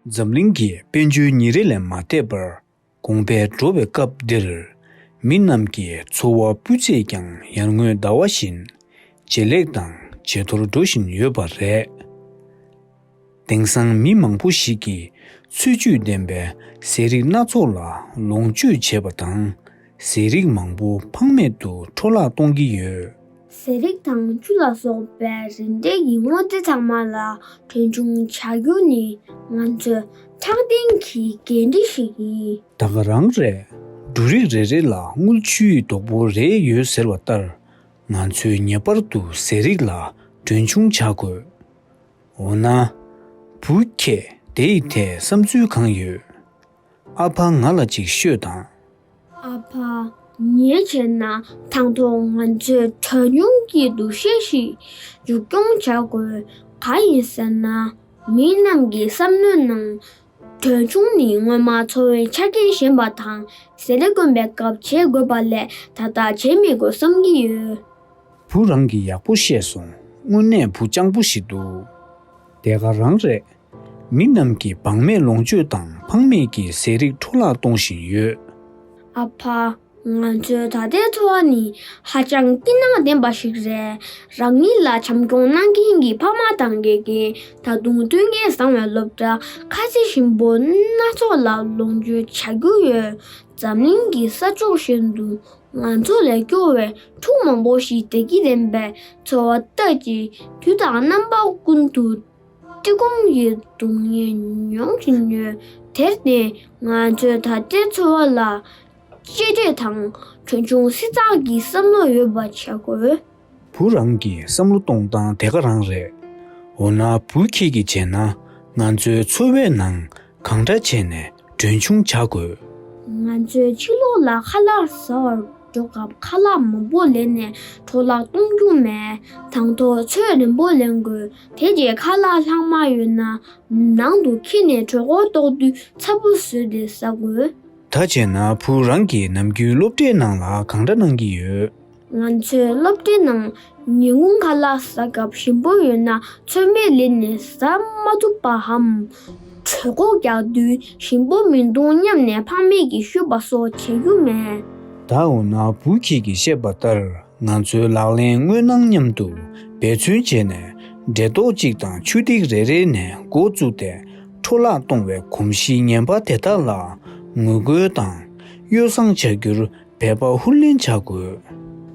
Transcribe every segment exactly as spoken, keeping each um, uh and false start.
འཛམ་གླིང་གི་དཔལ་འབྱོར་ཉིན་རེ་ལས་མ་འདས་པར་གོང་འཕེལ་འགྲོ་བའི་སྐབས་འདིར། མི་རྣམས་ཀྱི་འཚོ་བ་སྤུས་ཚད་ཀྱང་ཡར་ངོའི་ཟླ་བ་བཞིན་ཇེ་ལེགས་དང་ཇེ་མཐོར་འགྲོ་བཞིན་ཡོད་པ་རེད། དེང་སང་མི་མང་པོ་ཞིག་གིས་འཚོ་བཅུད་ལྡན་པའི་ཟས་རིགས་སྣ་ཚོགས་ལ་ལོངས་སྤྱོད་བྱེད་པ་དང་། ཟས་རིགས་མང་པོ་ཕངས་མེད་དུ་འཕྲོ་བརླག་གཏོང་གི་ཡོད། ཟས་རིགས་དང་ཆུ་ལ་སོགས་པའི་རིན་འབྲེལ་གྱི་དངོས་རྫས་ཚང་མ་ལ་གྲོན་ཆུང་བྱ་རྒྱུ་ནི་ང་ཚོའི་འཕྲོད་བསྟེན་གྱི་འགན་འཁྲི་ཞིག་ཡིན། ད་ག་རང་རེད། འབྲུ་རིགས་རེ་རེ་ལ་དངུལ་ཆུའི་རྡོག་པོ་རེ་ཡོད་ཟེར་བ་ལྟར། ང་ཚོས་ངེས་པར་དུ་ཟས་རིགས་ལ་གྲོན་ཆུང་བྱ་དགོས། འོ་ན། བུ་ཁྱེད་དེ་ཡི་ཐད་བསམ་ཚུལ་གང་ཡོད། ཨ་ཕ་ང་ལ་ཅིག་ཤོད་དང་། ཨ་ཕ། ངས་བྱས་ན་དང་ཐོག་ང་ཚོས་གྲོན་ཆུང་གི་འདུ་ཤེས་ཤིག་མཇུག་སྐྱོང་བྱ་དགོས། གང་ཡིན་ཟེར་ན། མི་རྣམས་ཀྱི་བསམ་བློའི་ནང་། གྲོན་ཆུང་ནི་སྔོན་མ་འཚོ་བའི་ཆ་རྐྱེན་ཞན་པ་དང་ཟས་རིགས་དཀོན་པའི་སྐབས་བྱེད་དགོས་པ་ལས་ད་ལྟ་བྱེད་མི་དགོས་བསམ་གྱི་ཡོད། བུ་རང་གིས་ཡག་པོ་བཤད་སོང་། དངོས་གནས་བུ་སྤྱང་པོ་ཞིག་འདུག་དེ་ག་རང་རེད། མི་རྣམས་ཀྱིས་བག་མེད་ལོངས་སྤྱོད་དང་ཕངས་མེད་ཀྱི་ཟས་རིགས་འཕྲོ་བརླག་གཏོང་བཞིན་ཡོད། ཨ་ཕ། ང་ཚོའི་ད་ལྟའི་འཚོ་བ་ནི་ཧ་ཅང་སྐྱིད་སྣང་ལྡན་པ་ཞིག་རེད། རང་ཉིད་ལ་བྱམས་སྐྱོང་གནང་མཁན་གྱི་ཕ་མ་དང་དགེ་རྒན། ད་དུང་མཐུན་རྐྱེན་བཟང་བའི་སློབ་གྲྭ་ཁ་ཆེ་ཆེན་པོ་སྣ་ཚོགས་ལ་ལོངས་སྤྱོད་བྱ་རྒྱུ་ཡོད། འཛམ་གླིང་གི་ས་ཕྱོགས་གཞན་དུ་ང་ཚོ་ལས་སྐྱོ་བའི་ཕྲུག་མང་པོ་ཞིག་བདེ་སྐྱིད་ལྡན་པའི་འཚོ་བ་ལྟ་ཅི། དུས་དང་རྣམ་པ་ཀུན་ཏུ་བཀྲེས་སྐོམ་གྱི་སྡུག་བསྔལ་མྱོང་བཞིན་ཡོད། དེར་བརྟེན་ང་ཚོས་ད་ལྟའི་འཚོ་བ་ལ་གཅེས་སྤྲས་དང་གྲོན་ཆུང་སྲིད་ཚགས་ཀྱི་བསམ་བློ་ཡོད་པ་བྱ་དགོས། བུ་རང་གི་བསམ་བློ་གཏོང་སྟངས་དེ་ག་རང་རེད། འོ་ན་བུ་ཁྱེད་ཀྱིས་བྱས་ན་ང་ཚོའི་འཚོ་བའི་ནང་གང་འདྲ་བྱས་ནས་གྲོན་ཆུང་བྱ་དགོས། ང་ཚོས་ཕྱི་ལོགས་ལ་ཁ་ལག་ཟ་བར་འགྲོ་སྐབས་ཁ་ལག་མང་པོ་ལེན་ནས་འཕྲོ་བརླག་གཏོང་རྒྱུ་མེད། དང་ཐོག་ཚོད་རན་པོ་ལེན་དགོས། དེ་རྗེས་ཁ་ལག་ལྷག་མ་ཡོད་ན་ནང་དུ་འཁྱེར་ནས་གྲོད་ཁོག་ལྟོགས་དུས་ཚ་པོ་བཟོས་ཏེ་ཟ་དགོས། ད་བྱས་ན་བུ་རང་གིས་ནམ་རྒྱུན་སློབ་གྲྭའི་ནང་ལ་གང་འདྲ་གནང་གི་ཡོད། ང་ཚོའི་སློབ་གྲྭའི་ནང་ཉིན་གུང་ཁ་ལག་ཟ་སྐབས་ཞིམ་པོ་ཡོད་ན་ཚོད་མེད་ལེན་ནས་ཟ་མ་ཐུབ་པའམ། གྲོད་ཁོག་རྒྱགས་དུས་ཞིམ་པོ་མི་འདུག་སྙམ་ནས་ཕངས་མེད་ཀྱིས་བཤུས་པ་སོགས་བྱེད་རྒྱུ་མེད། ད་འོ་ན་བུ་ཁྱེད་ཀྱིས་བཤད་པ་ལྟར་ང་ཚོའི་ལག་ལེན་དངོས་གནང་མཉམ་དུ་འབད་བརྩོན་བྱས་ནས་འབྲས་རྡོག་གཅིག་དང་ཆུ་ཐིགས་རེ་རེ་ནས་འགོ་བཙུགས་ཏེ་འཕྲོ་བརླག་གཏོང་བའི་གོམས་གཤིས་ངན་པ་དེ་དག་ལ་ངོ་རྒོལ་དང་ཡོ་བསྲང་བྱ་རྒྱུར་འབད་པ་ཧུར་ལེན་བྱ་དགོས།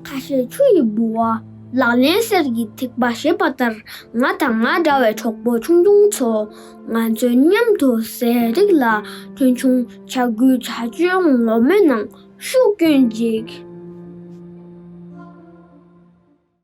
ཁ་ཤས་ཆུ་ཡི་ལྦུ་བ། ལག་ལེན་གསེར་གྱི་ཐིགས་པ་ཞེས་པ་ལྟར་ང་དང་ང་འདྲ་བའི་གྲོགས་པོ་ཆུང་ཆུང་ཚོ། ང་ཚོས་མཉམ་དུ་ཟས་རིགས་ལ་གྲོན་ཆུང་བྱ་རྒྱུའི་བྱ་སྤྱོད་ངོ་མའི་ནང་ཤུགས་བསྐྱོན་ཅིག